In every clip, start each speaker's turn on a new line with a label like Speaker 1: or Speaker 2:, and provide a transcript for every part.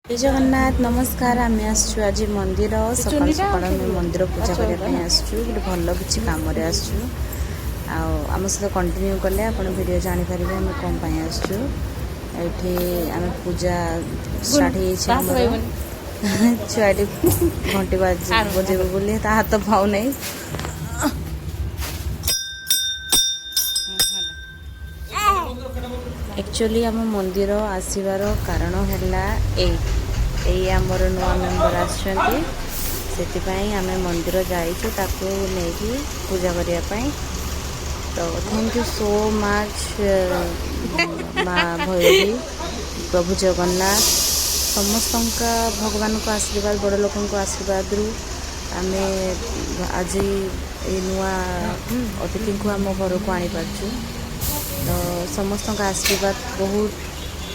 Speaker 1: ଜୟ ଜଗନ୍ନାଥ, ନମସ୍କାର। ଆମେ ଆସିଛୁ ଆଜି ମନ୍ଦିର। ସକାଳୁ ସକାଳୁ ଆମେ ମନ୍ଦିର ପୂଜା କରିବା ପାଇଁ ଆସିଛୁ। ଗୋଟେ ଭଲ କିଛି କାମରେ ଆସିଛୁ। ଆଉ ଆମ ସହିତ କଣ୍ଟିନ୍ୟୁ କଲେ ଆପଣ ଭିଡ଼ିଓ ଜାଣିପାରିବେ ଆମେ କ'ଣ ପାଇଁ ଆସିଛୁ। ଏଇଠି ଆମେ ପୂଜା ଷ୍ଟାର୍ଟ ହେଇଯାଇଛି ଆମର। ଛୁଆଟି ଘଣ୍ଟି ବଜେଇବ ବୋଲି ତା ହାତ ପାଉନାହିଁ। ଆକ୍ଚୁଆଲି ଆମ ମନ୍ଦିର ଆସିବାର କାରଣ ହେଲା ଏଇ ଆମର ନୂଆ ମେମ୍ବର ଆସିଛନ୍ତି। ସେଥିପାଇଁ ଆମେ ମନ୍ଦିର ଯାଇଛୁ ତାକୁ ନେଇକି ପୂଜା କରିବା ପାଇଁ। ତ thank you so much ମା ଭୈରବୀ, ପ୍ରଭୁ ଜଗନ୍ନାଥ, ସମସ୍ତଙ୍କ ଭଗବାନଙ୍କ ଆଶୀର୍ବାଦ, ବଡ଼ ଲୋକଙ୍କ ଆଶୀର୍ବାଦରୁ ଆମେ ଆଜି ଏଇ ନୂଆ ଅତିଥିଙ୍କୁ ଆମ ଘରକୁ ଆଣିପାରୁଛୁ। ତ ସମସ୍ତଙ୍କ ଆଶୀର୍ବାଦ ବହୁତ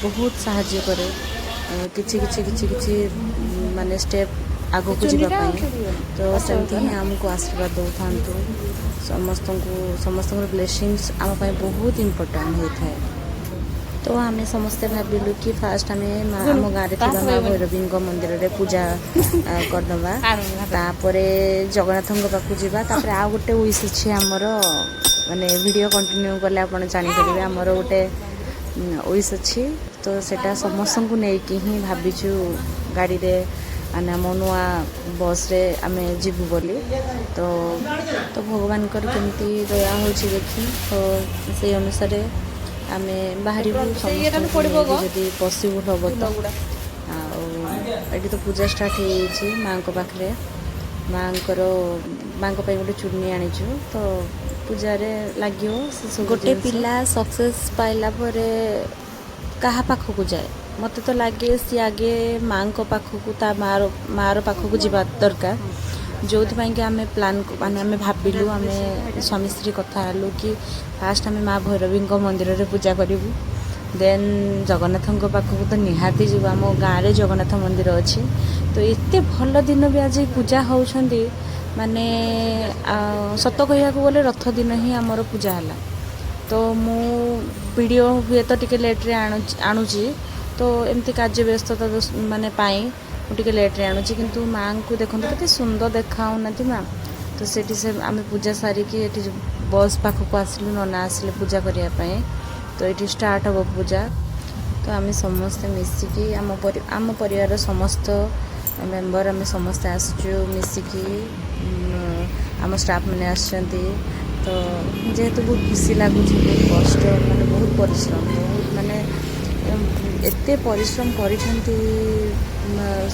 Speaker 1: ବହୁତ ସାହାଯ୍ୟ କରେ କିଛି କିଛି କିଛି କିଛି ମାନେ ଷ୍ଟେପ୍ ଆଗକୁ ଯିବା ପାଇଁ। ତ ସେମିତି ହିଁ ଆମକୁ ଆଶୀର୍ବାଦ ଦେଉଥାନ୍ତୁ ସମସ୍ତଙ୍କୁ। ସମସ୍ତଙ୍କର ବ୍ଲେସିଂସ୍ ଆମ ପାଇଁ ବହୁତ ଇମ୍ପୋର୍ଟାଣ୍ଟ ହେଇଥାଏ। ତ ଆମେ ସମସ୍ତେ ଭାବିଲୁ କି ଫାଷ୍ଟ ଆମେ ଆମ ଗାଁରେ ଥିବା ମା ଭୈରବୀଙ୍କ ମନ୍ଦିରରେ ପୂଜା କରିଦେବା, ତାପରେ ଜଗନ୍ନାଥଙ୍କ ପାଖକୁ ଯିବା। ତାପରେ ଆଉ ଗୋଟେ ୱିଶ୍ ଅଛି ଆମର, ମାନେ ଭିଡ଼ିଓ କଣ୍ଟିନ୍ୟୁ କଲେ ଆପଣ ଜାଣିପାରିବେ। ଆମର ଗୋଟେ ୱିଶ୍ ଅଛି, ତ ସେଇଟା ସମସ୍ତଙ୍କୁ ନେଇକି ହିଁ ଭାବିଛୁ ଗାଡ଼ିରେ, ମାନେ ଆମ ନୂଆ ବସ୍ରେ ଆମେ ଯିବୁ ବୋଲି। ତ ଭଗବାନଙ୍କର କେମିତି ଦୟା ହେଉଛି ଦେଖି, ତ ସେଇ ଅନୁସାରେ ଆମେ ବାହାରିବୁ ସମସ୍ତଙ୍କୁ ନେଇକି, ଯଦି ପସିବୁଲ୍ ହେବ ତ। ଆଉ ଏଠି ତ ପୂଜା ଷ୍ଟାର୍ଟ ହେଇଯାଇଛି ମାଆଙ୍କ ପାଖରେ। ମାଆଙ୍କ ପାଇଁ ଗୋଟେ ଚୁନି ଆଣିଛୁ, ତ ପୂଜାରେ ଲାଗିବ ସେ ସବୁ। ଗୋଟେ ପିଲା ସକ୍ସେସ୍ ପାଇଲା ପରେ କାହା ପାଖକୁ ଯାଏ? ମୋତେ ତ ଲାଗେ ସିଏ ଆଗେ ମାଆଙ୍କ ପାଖକୁ, ତା ମାଆର ପାଖକୁ ଯିବା ଦରକାର। ଯେଉଁଥିପାଇଁ କି ଆମେ ପ୍ଲାନ୍, ମାନେ ଆମେ ଭାବିଲୁ, ଆମେ ସ୍ୱାମୀ ସ୍ତ୍ରୀ କଥା ହେଲୁ କି ଫାଷ୍ଟ ଆମେ ମା ଭୈରବୀଙ୍କ ମନ୍ଦିରରେ ପୂଜା କରିବୁ, ଦେନ୍ ଜଗନ୍ନାଥଙ୍କ ପାଖକୁ ତ ନିହାତି ଯିବୁ। ଆମ ଗାଁରେ ଜଗନ୍ନାଥ ମନ୍ଦିର ଅଛି। ତ ଏତେ ଭଲ ଦିନ ବି ଆଜି ପୂଜା ହେଉଛନ୍ତି। ମାନେ ସତ କହିବାକୁ ଗଲେ ରଥ ଦିନ ହିଁ ଆମର ପୂଜା ହେଲା। ତ ମୁଁ ଭିଡ଼ିଓ ହୁଏତ ଟିକେ ଲେଟ୍ରେ ଆଣୁଛି। ତ ଏମିତି କାର୍ଯ୍ୟ ବ୍ୟସ୍ତତା ମାନେ ପାଇଁ ମୁଁ ଟିକେ ଲେଟ୍ରେ ଆଣୁଛି। କିନ୍ତୁ ମାଆଙ୍କୁ ଦେଖନ୍ତୁ, କେତେ ସୁନ୍ଦର ଦେଖା ହେଉନାହାନ୍ତି ମା? ତ ସେଠି ସେ ଆମେ ପୂଜା ସାରିକି ଏଠି ବସ୍ ପାଖକୁ ଆସିଲୁ। ନନା ଆସିଲେ ପୂଜା କରିବା ପାଇଁ। ତ ଏଇଠି ଷ୍ଟାର୍ଟ ହେବ ପୂଜା। ତ ଆମେ ସମସ୍ତେ ମିଶିକି, ଆମ ପରିବାରର ସମସ୍ତ ମେମ୍ବର ଆମେ ସମସ୍ତେ ଆସିଛୁ ମିଶିକି। ଆମ ଷ୍ଟାଫ୍ ମାନେ ଆସିଛନ୍ତି। ତ ଯେହେତୁ ବହୁତ ଖୁସି ଲାଗୁଛି, ବହୁତ କଷ୍ଟ, ମାନେ ବହୁତ ପରିଶ୍ରମ, ବହୁତ ମାନେ ଏତେ ପରିଶ୍ରମ କରିଛନ୍ତି,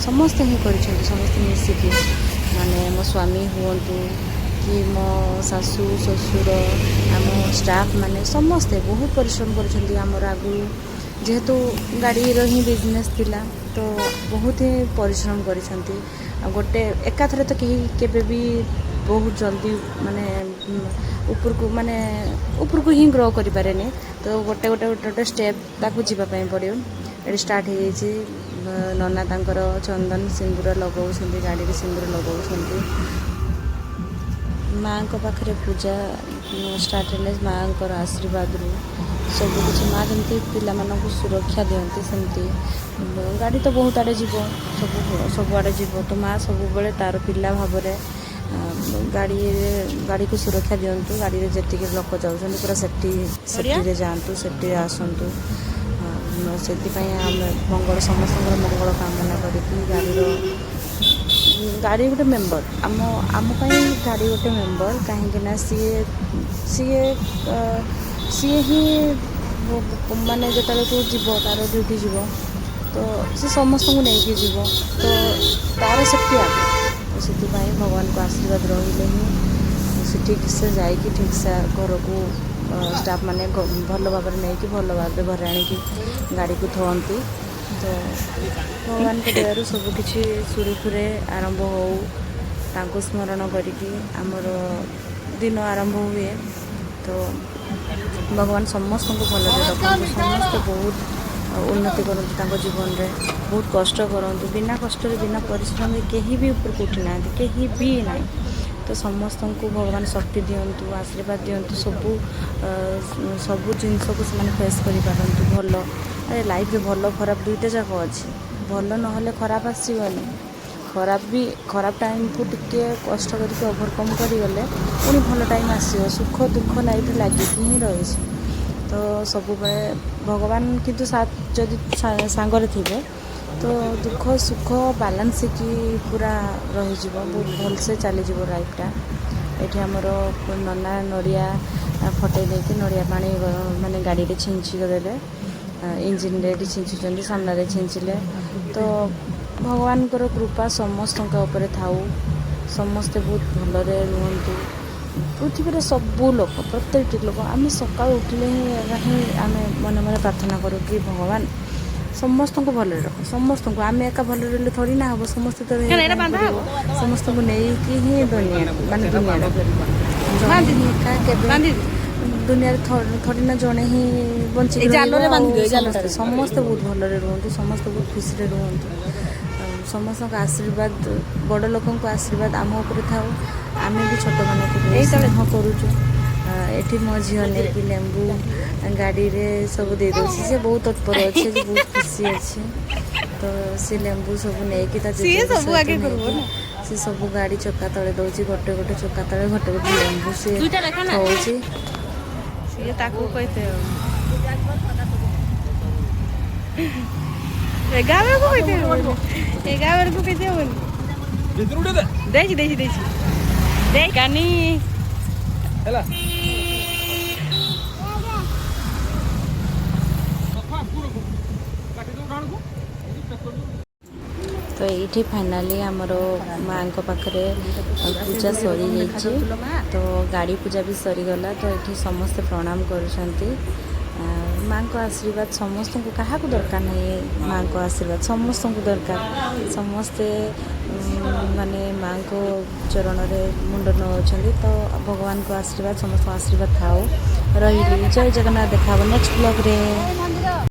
Speaker 1: ସମସ୍ତେ ହିଁ କରିଛନ୍ତି, ସମସ୍ତେ ମିଶିକି। ମାନେ ମୋ ସ୍ୱାମୀ ହୁଅନ୍ତୁ କି ମୋ ଶାଶୁ ଶ୍ୱଶୁର, ଆମ ଷ୍ଟାଫ୍ ମାନେ ସମସ୍ତେ ବହୁତ ପରିଶ୍ରମ କରିଛନ୍ତି। ଆମର ଆଗରୁ ଯେହେତୁ ଗାଡ଼ିର ହିଁ ବିଜନେସ୍ ଥିଲା, ତ ବହୁତ ହିଁ ପରିଶ୍ରମ କରିଛନ୍ତି। ଆଉ ଗୋଟେ ଏକାଥରେ ତ କେହି କେବେ ବି ବହୁତ ଜଲ୍ଦି ମାନେ ଉପରକୁ, ମାନେ ଉପରକୁ ହିଁ ଗ୍ରୋ କରିପାରେନି। ତ ଗୋଟେ ଗୋଟେ ଗୋଟେ ଗୋଟେ ଷ୍ଟେପ୍ ତାକୁ ଯିବା ପାଇଁ ପଡ଼ିବ। ଏଠି ଷ୍ଟାର୍ଟ ହେଇଯାଇଛି। ନନା ତାଙ୍କର ଚନ୍ଦନ ସିନ୍ଦୁର ଲଗାଉଛନ୍ତି, ଗାଡ଼ିରେ ସିନ୍ଦୁର ଲଗାଉଛନ୍ତି। ମାଆଙ୍କ ପାଖରେ ପୂଜା ଷ୍ଟାର୍ଟ ହେଲେ ମାଆଙ୍କର ଆଶୀର୍ବାଦରୁ ସବୁକିଛି, ମା ଯେମିତି ପିଲାମାନଙ୍କୁ ସୁରକ୍ଷା ଦିଅନ୍ତି, ସେମିତି ଗାଡ଼ି ତ ବହୁତ ଆଡ଼େ ଯିବ, ସବୁଆଡ଼େ ଯିବ। ତ ମା ସବୁବେଳେ ତାର ପିଲା ଭାବରେ ଗାଡ଼ିରେ ଗାଡ଼ିକୁ ସୁରକ୍ଷା ଦିଅନ୍ତୁ। ଗାଡ଼ିରେ ଯେତିକି ଲୋକ ଯାଉଛନ୍ତି ପୁରା ସେଫ୍ଟି, ସେଫ୍ଟିରେ ଯାଆନ୍ତୁ, ସେଫ୍ଟିରେ ଆସନ୍ତୁ। ସେଥିପାଇଁ ଆମେ ମଙ୍ଗଳ, ସମସ୍ତଙ୍କର ମଙ୍ଗଳ କାମନା କରିକି ଗାଡ଼ିର, ଗାଡ଼ି ଗୋଟେ ମେମ୍ବର ଆମ ପାଇଁ। ଗାଡ଼ି ଗୋଟେ ମେମ୍ବର, କାହିଁକି ନା ସିଏ ହିଁ ମାନେ ଯେତେବେଳେ ତୁ ଯିବ, ତାର ଡ୍ୟୁଟି ଯିବ, ତ ସେ ସମସ୍ତଙ୍କୁ ନେଇକି ଯିବ। ତ ତାର ସେଫ୍ଟି ଆଗ। ତ ସେଥିପାଇଁ ଭଗବାନଙ୍କ ଆଶୀର୍ବାଦ ରହିଲେ ହିଁ ସେ ଠିକ୍ ସେ ଯାଇକି ଠିକ୍ ସେ ଘରକୁ ଷ୍ଟାଫ୍ ମାନେ ଭଲ ଭାବରେ ନେଇକି, ଭଲ ଭାବରେ ଘରେ ଆଣିକି ଗାଡ଼ିକୁ ଥୁଅନ୍ତି। ତ ଭଗବାନଙ୍କ ଦୟାରୁ ସବୁକିଛି ସୁରୁଖୁରୁରେ ଆରମ୍ଭ ହଉ, ତାଙ୍କୁ ସ୍ମରଣ କରିକି ଆମର ଦିନ ଆରମ୍ଭ ହୁଏ। ତ ଭଗବାନ ସମସ୍ତଙ୍କୁ ଭଲରେ ରଖନ୍ତୁ, ସମସ୍ତେ ବହୁତ ଉନ୍ନତି କରନ୍ତୁ ତାଙ୍କ ଜୀବନରେ, ବହୁତ କଷ୍ଟ କରନ୍ତୁ। ବିନା କଷ୍ଟରେ, ବିନା ପରିଶ୍ରମରେ କେହି ବି ଉପରକୁ ଉଠି ନାହାନ୍ତି, କେହି ବି ନାହିଁ। ତ ସମସ୍ତଙ୍କୁ ଭଗବାନ ଶକ୍ତି ଦିଅନ୍ତୁ, ଆଶୀର୍ବାଦ ଦିଅନ୍ତୁ, ସବୁ ସବୁ ଜିନିଷକୁ ସେମାନେ ଫେସ୍ କରିପାରନ୍ତୁ ଭଲ। ଆରେ, ଲାଇଫ୍ରେ ଭଲ ଖରାପ ଦୁଇଟା ଯାକ ଅଛି। ଭଲ ନହେଲେ ଖରାପ ଆସିବନି। ଖରାପ ବି, ଖରାପ ଟାଇମ୍କୁ ଟିକେ କଷ୍ଟ କରିକି ଓଭରକମ୍ କରିଗଲେ ପୁଣି ଭଲ ଟାଇମ୍ ଆସିବ। ସୁଖ ଦୁଃଖ ଲାଇଫ୍ରେ ଲାଗିକି ହିଁ ରହିଛି। ତ ସବୁବେଳେ ଭଗବାନ କିନ୍ତୁ ସାଥ ଯଦି ସାଙ୍ଗରେ ଥିବେ, ତ ଦୁଃଖ ସୁଖ ବାଲାନ୍ସ ହେଇକି ପୁରା ରହିଯିବ, ବହୁତ ଭଲସେ ଚାଲିଯିବ ଲାଇଫ୍ଟା। ଏଠି ଆମର ନନା ନଡ଼ିଆ ଫଟେଇ ଦେଇକି ନଡ଼ିଆ ପାଣି ମାନେ ଗାଡ଼ିରେ ଛିଞ୍ଚି ଦେଲେ। ଇଞ୍ଜିନରେ ଏଠି ଛିଞ୍ଚୁଛନ୍ତି, ସାମ୍ନାରେ ଛିଞ୍ଚିଲେ। ତ ଭଗବାନଙ୍କର କୃପା ସମସ୍ତଙ୍କ ଉପରେ ଥାଉ, ସମସ୍ତେ ବହୁତ ଭଲରେ ରୁହନ୍ତୁ। ପୃଥିବୀର ସବୁ ଲୋକ, ପ୍ରତ୍ୟେକଟି ଲୋକ, ଆମେ ସକାଳୁ ଉଠିଲେ ହିଁ ଏହା ହିଁ ଆମେ ମନେ ମନେ ପ୍ରାର୍ଥନା କରୁ କି ଭଗବାନ ସମସ୍ତଙ୍କୁ ଭଲରେ ରଖ, ସମସ୍ତଙ୍କୁ। ଆମେ ଏକା ଭଲରେ ରହିଲେ ଥୋଡ଼ି ନା ହେବ? ସମସ୍ତେ ତ ରହିବା ପାଇଁ ପଡ଼ିବ। ସମସ୍ତଙ୍କୁ ନେଇକି ହିଁ ଦୁନିଆ, ମାନେ ଦୁନିଆଟା। ଜଣେ ହିଁ ଏକା କେବେ ଦୁନିଆରେ ଥୋଡ଼ି ନା ଜଣେ ହିଁ ବଞ୍ଚିକି ରହିବ। ଆଉ ସମସ୍ତେ ସମସ୍ତେ ବହୁତ ଭଲରେ ରୁହନ୍ତୁ, ସମସ୍ତେ ବହୁତ ଖୁସିରେ ରୁହନ୍ତୁ। ଆଉ ସମସ୍ତଙ୍କ ଆଶୀର୍ବାଦ, ବଡ଼ ଲୋକଙ୍କ ଆଶୀର୍ବାଦ ଆମ ଉପରେ ଥାଉ। ଆମେ ବି ଛୋଟମାନଙ୍କୁ ବହୁତ ସ୍ନେହ କରୁଛୁ। ଏଠି ମୋ ଝିଅ ନେଇକି ଲେମ୍ବୁ ଗାଡ଼ିରେ ସବୁ ଦେଇ ଦେଉଛି। ସେ ବହୁତ ତତ୍ପର ଅଛି ଆଜି, ବହୁତ ଖୁସି ଅଛି। ତ ସେ ଲେମ୍ବୁ ସବୁ ନେଇକି ତା ଜେଜେଙ୍କ ସହିତ ନେଇକି ସେ ସବୁ ଗାଡ଼ି ଚକା ତଳେ ଦେଉଛି। ଗୋଟେ ଗୋଟେ ଚକା ତଳେ ଗୋଟେ ଗୋଟେ ଲେମ୍ବୁ ସେ ଥଉଛି।
Speaker 2: ସିଏ ତାକୁ କହିତେ 11 ବେଳକୁ କହିତେ ହବନି, 11 ବେଳକୁ କହିତେ ହବନି। ଦେଇଛି, ଦେଇଛି, ଦେଇଛି, ଦେଇ କାନି।
Speaker 3: ହେଲା।
Speaker 1: ତ ଏଇଠି ଫାଇନାଲି ଆମର ମାଆଙ୍କ ପାଖରେ ପୂଜା ସରିଯାଇଛି। ତ ଗାଡ଼ି ପୂଜା ବି ସରିଗଲା। ତ ଏଠି ସମସ୍ତେ ପ୍ରଣାମ କରୁଛନ୍ତି। ମାଆଙ୍କ ଆଶୀର୍ବାଦ ସମସ୍ତଙ୍କୁ, କାହାକୁ ଦରକାର ନାହିଁ? ମାଆଙ୍କ ଆଶୀର୍ବାଦ ସମସ୍ତଙ୍କୁ ଦରକାର। ସମସ୍ତେ ମାନେ ମାଆଙ୍କ ଚରଣରେ ମୁଣ୍ଡ ନଉଛନ୍ତି। ତ ଭଗବାନଙ୍କ ଆଶୀର୍ବାଦ, ସମସ୍ତଙ୍କ ଆଶୀର୍ବାଦ ଥାଉ। ରହିଲି, ଜୟ ଜଗନ୍ନାଥ। ଦେଖା ହେବ ନେକ୍ସଟ ବ୍ଲଗ୍ରେ।